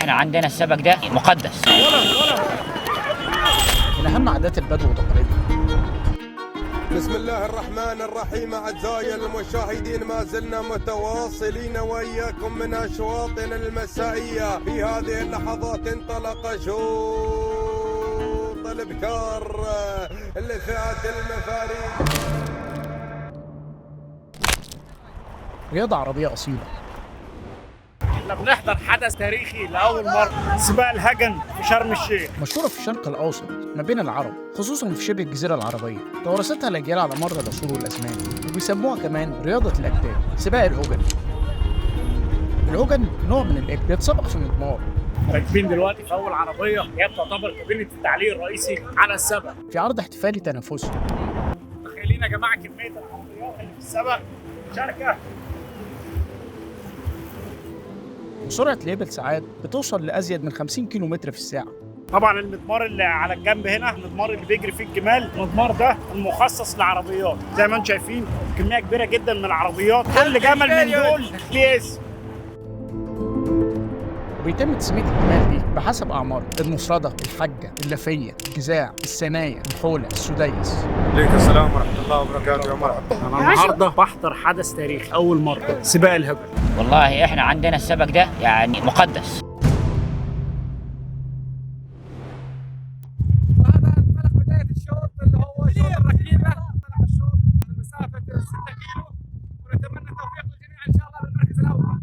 احنا عندنا السبق ده مقدس. من أهم عادات البدو وتقاليدهم. بسم الله الرحمن الرحيم. أعزائي المشاهدين، ما زلنا متواصلين وإياكم من أشواطنا المسائية. في هذه اللحظات انطلق شوط الابكار لفئة المفاريد. رياضة عربية أصيلة. احنا بنحضر حدث تاريخي لأول مرة، سباق الهجن في شرم الشيخ. مشهورة في الشرق الأوسط ما بين العرب، خصوصا في شبه الجزيرة العربية. تورثتها الأجيال على مر العصور والأزمان، وبيسموها كمان رياضة الأجداد، سباق الهجن. الهجن نوع من الإبل بيتسابق في مضمار. راكبين دلوقتي في أول عربية هي بتعتبر كابينة التعليق الرئيسي على السبق. في عرض احتفالي تنافسي. متخيلين يا جماعة كمية العربيات اللي في السبق مشاركة؟ وسرعة الإبل ساعات بتوصل لأزيد من 50 كيلو متر في الساعة. طبعا المضمار اللي على الجنب هنا، المضمار اللي بيجري فيه الجمال، المضمار ده المخصص للعربيات. زي ما انتم شايفين كمية كبيرة جدا من العربيات، كل جمل من دول ليه اسم. وبيتم تسمية الجمال دي بحسب أعمارها: المفردة، الحجة، اللفية، الجزاع، السنايا، الحولة، السديس. عليكم السلام ورحمة الله وبركاته. يا مرحبا. انا النهارده بحضر حدث تاريخي أول مرة، سباق الهجن. والله احنا عندنا السبق ده يعني مقدس. هذا انطلق بداية الشوط اللي هو شوط الركيبة. انطلق الشوط من مسافة 6 كيلو، ونتمنى التوفيق للجميع إن شاء الله بالمركز الأول. وهذه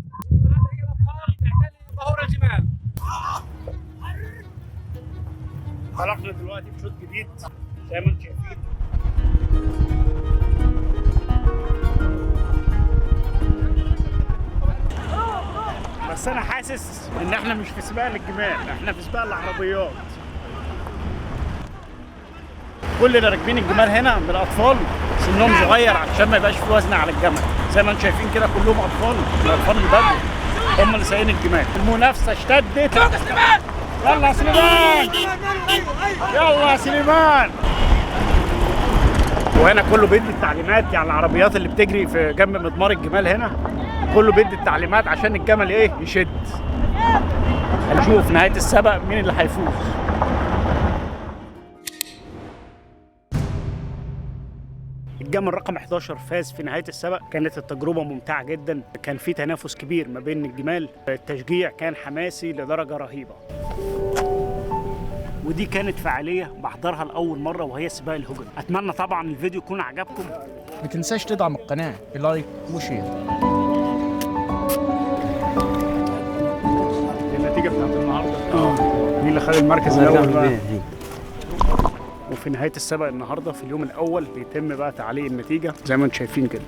هي الأطفال تعتلي ظهور الجمال. انطلقنا دلوقتي في شوط جديد زي ما انتم شايفين. بس انا حاسس ان احنا مش في سباق الجمال، احنا في سباق العربيات. كل اللي راكبين الجمال هنا من الاطفال سنهم صغير عشان ما يبقاش في وزن على الجمل. زي ما انتم شايفين كده كلهم اطفال، الاطفال البدو هم اللي سايقين الجمال. المنافسة اشتدت. يلا يا سليمان، يلا يا سليمان. وهنا كله بيدي التعليمات، يعني العربيات اللي بتجري في جنب مضمار الجمال هنا كله بيدي التعليمات عشان الجمل ايه يشد. هنشوف نهاية السبق مين اللي هيفوز. الجمل رقم 11 فاز في نهاية السبق. كانت التجربة ممتعة جدا، كان في تنافس كبير ما بين الجمال، التشجيع كان حماسي لدرجة رهيبة. ودي كانت فعالية بحضرها لأول مرة وهي سباق الهجن. أتمنى طبعا الفيديو يكون عجبكم. ما تنساش تدعم القناة ب like و share. النتيجة بتاعت النهاردة مين اللي خد المركز الأول بقى؟ وفي نهاية السبق النهاردة في اليوم الأول بيتم بقى تعليق النتيجة زي ما انتم شايفين كده.